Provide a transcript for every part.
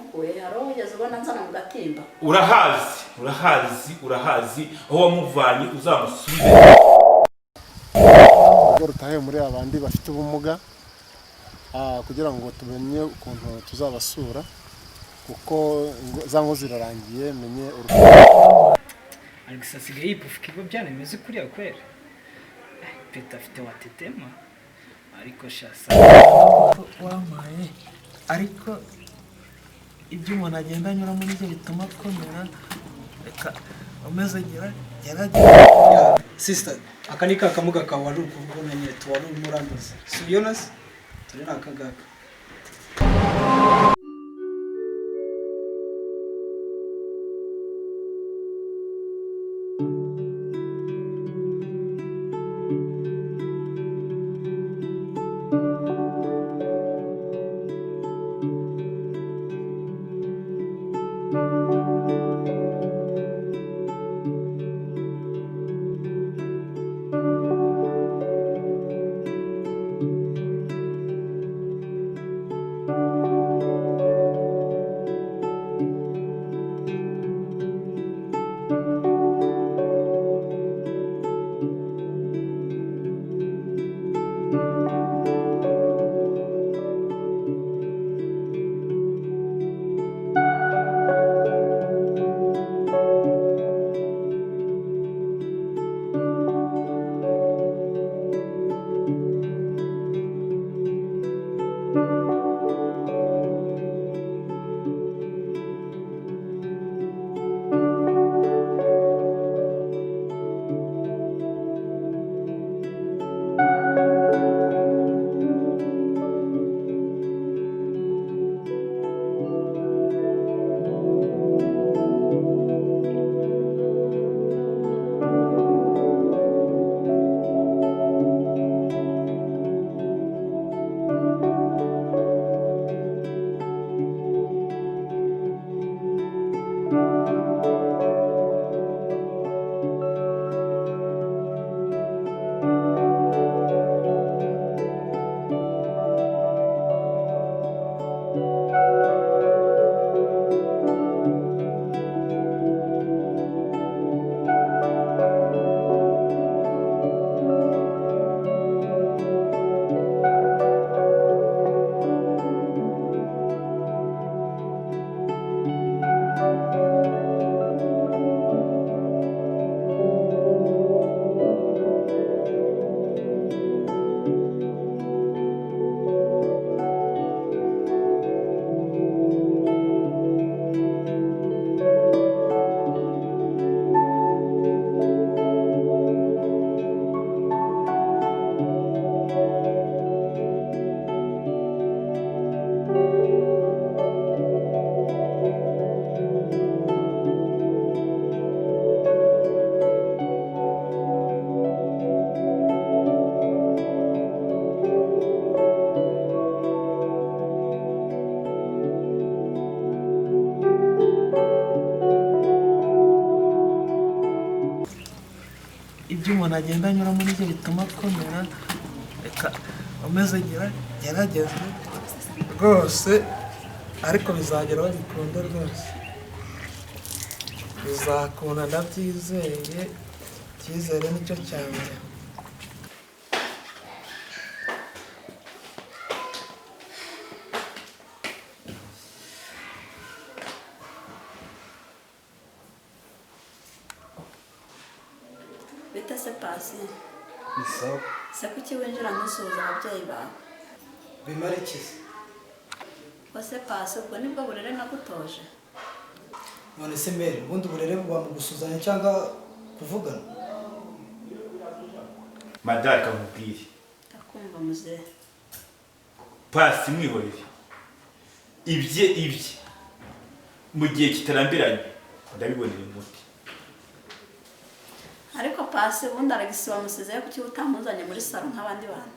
Mukuye hari uwo wigeze ubona nzana mu gatimba? Urahazi, urahazi, urahazi aho wamuvanye, uzamusubize. Urugo rutahe muri abandi bafite ubumuga, kugira ngo tumenye ukuntu tuzabasura, kuko za ngo zirarangiye menye urugo. Alex asigaye yipufuka ibigo byana bimeze kuriya kwera. Peta afite watetema ariko shasa. Wampaye, ariko ibyo umuntu agenda anyuramo nibyo bituma akomera. Reka umeze gerageza. Sister, aka ni ka kamuga kawe wari uri kubona nyine, wari urimo uranduza, si ubibona se? Turi ni aka ngaka. Ibyo umuntu agenda anyuramo nibyo bituma akomera. Reka umeze gerageza rwose, ariko bizageraho bikunde rwose, bizakunda, ndabyizeye. Icyizere nicyo cya mbere. Bite se, Pasi? Ni sawa. Se kuki winjira ntusuhuze ababyeyi bawe? Bimara iki se? Ko se Pasi, ubwo nibwo burere nagutoje? None se mere, ubundi uburere buba mu gusuhuzanya cyangwa kuvugana? Madari, kamubwire. Ndakumva, muzehe. Pasi mwihorere, ibye ibye mu gihe kitarambiranye ndabibonera umuti. Ariko Pasi, ubundi Alegisi wamusizeyo, kuki utamuzanye muri salo nk'abandi bantu?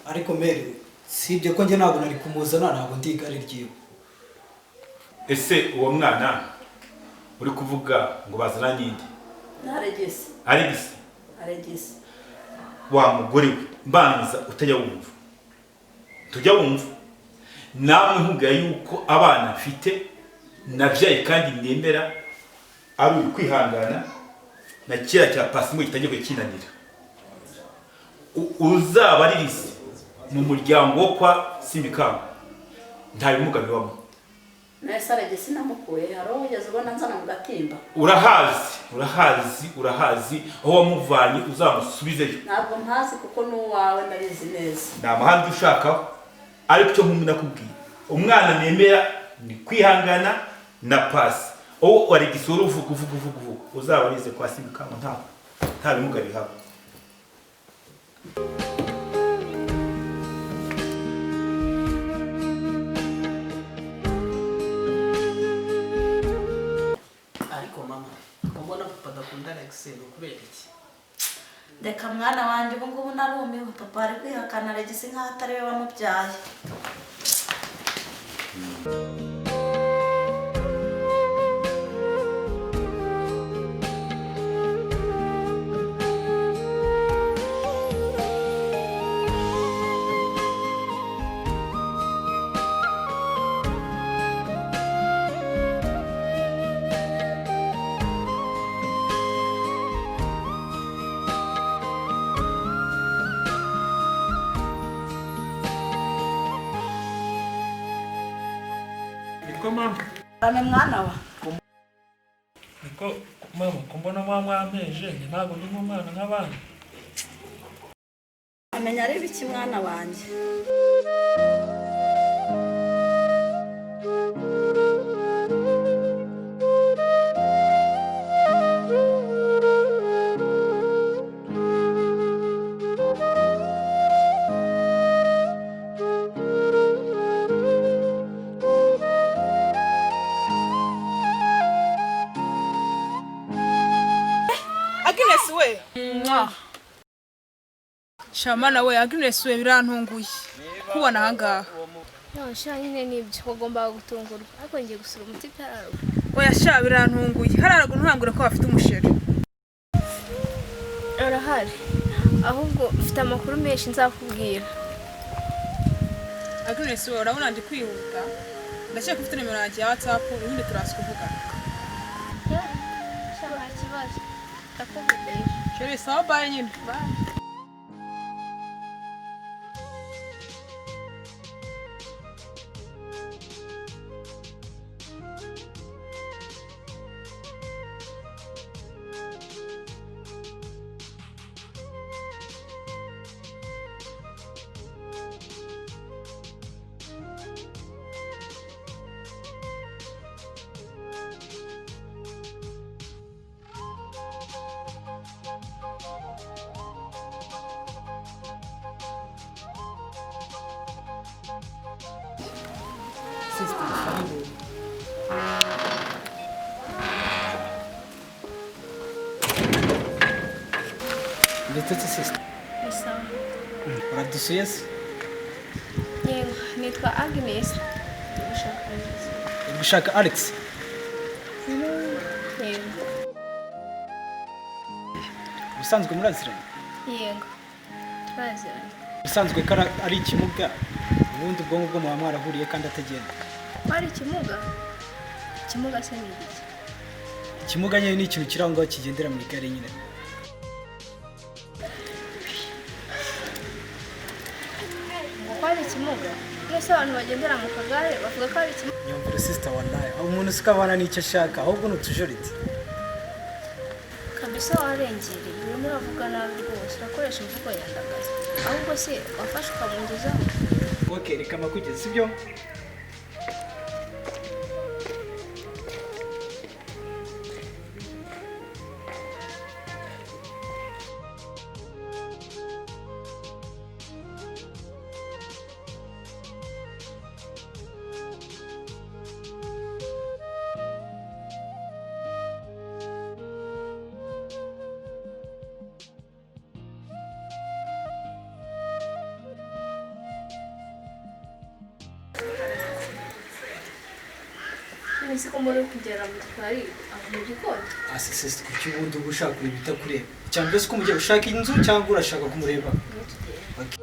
Ariko mere, sibye ko njye ntabwo nari kumuzana, ntabwo ndi igare ryiwe. Ese uwo mwana uri kuvuga ngo bazana ninde? Ni Alegisi. Alegisi? Alegisi. Wa mugore we, mbanza utajya wumva, tujya wumva. Namwe nkubwira yuko abana mfite nabyaye kandi nemera ari uyu kwihangana na kera cya pasi ngo gitangiye kinanira. Uzabaririze mu muryango wo kwa Simikamba nta bimuga bibamo. Nese Alex namukuye hari uwo wigeze ubona nzana mu gatimba? Urahazi, urahazi, urahazi aho wamuvanye, uzamusubizeyo. Ntabwo mpazi kuko n'uwawe ndabizi neza. Nta mahanga ushakaho, ariko icyo nkumi nakubwiye, umwana nemera ni kwihangana na pasi. Uwo Alex wari uvuga uvuga uvuga uvuga, uzabarize kwa Simikamba nta bimuga bihaba. Ariko mama, ko mbona papa adakunda Alex ni ukubera iki? Reka mwana wanjye, ubu ngubu narumiwe. Papa ari kwihakana Alex nkaho atari we wamubyaye. Niko mama. Rame mwana wa. Niko mama, ko mbona mwa mwampeje, njye ntabwo ndi nk'umwana nk'abandi. Amenya ari biki mwana wanjye? Agnes we. Shamana we, Agnes we, birantunguye kubona ahangaha. No, sha nyine nibyo wagombaga gutungurwa, ariko ngiye gusura umuti hararuguru. Oya sha, birantunguye, hararuguru ntangure ko bafite umusheri. Arahari, ahubwo mfite amakuru menshi nzakubwira. Agnes we, urabona ndi kwihuta, ndakeka ufite nimero yanjye ya WhatsApp, ubundi turaza kuvugana. Sha nta kibazo, ndakubwira. Chérie, sawa, bye nyine. Sister, karibu. Ndetse se sister, Ni sawa. uradusuye se? Yego, nitwa Agnes. Ndi gushaka Alex. Uri gushaka Alex? Yego. Ubusanzwe muraziranye? Yego, turaziranye. Ubusanzwe ko ari ikimuga, ubundi ubwonko bwo muba mwarahuriye kandi atagenda. Ko ari ikimuga? Ikimuga se ni igiki? Ikimuga nyine ni ikintu kiri aho ngaho kigendera mu igare nyine. Ngo ko ari ikimuga? Mwese abantu bagendera mu kagare bavuga ko ari ikimuga. Nyumvira sister, wallahi aho umuntu usika abana n'icyo ashaka, ahubwo ni utujoriti. Kabisa warengereye, urimo uravuga nabi rwose, urakoresha imvugo yandagaza. Ahubwo se wafashe ukamungezaho? Okay, reka makugeze, sibyo? Nzi ko muri kugera mu gikari aho mu gikoni. Ase sister, kuki ubundi uba ushaka kureba ibitakureba? Icya mbere si ko mugiye gushaka inzu cyangwa urashaka kumureba? Niyo tugenda. Okay.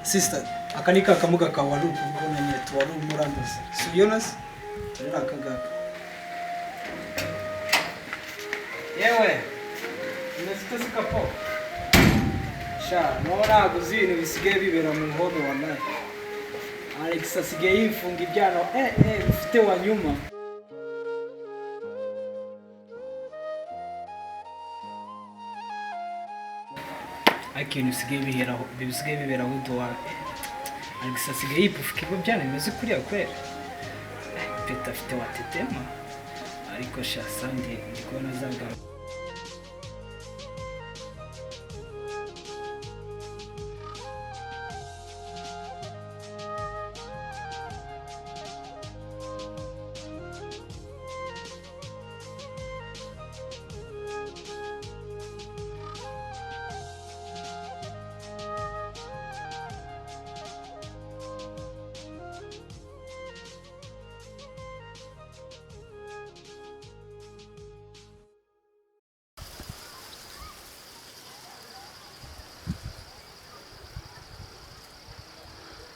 Sister, aka ni ka kamuga kawe wari uri kuvuga nyine wari urimo uranduza. Si ubibona se? Dore ni aka ngaka. Yewe, umeze ute se kapo? Sha, nawe ntabwo uzi ibintu bisigaye bibera mu home wallahi. Alex asigaye yifunga ibyano, ufite wa nyuma. Ariko ibintu bisigaye biheraho, bisigaye biberaho duwa. Alex asigaye yipufuka ibigo byana bimeze kuriya kwera. Peter afite wa tetema. Ariko sha Sandi ndi kubona azagaruka.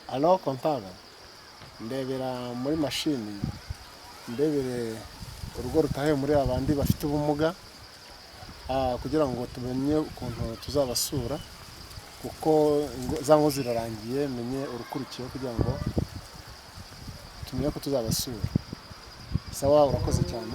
Alo comptable, ndebera muri mashini, ndebere urugo rutahe muri abandi bafite ubumuga, kugira ngo tumenye ukuntu tuzabasura, kuko za ngo zirarangiye, menye urukurikiyeho kugira ngo tumenye ko tuzabasura. Sawa, urakoze cyane.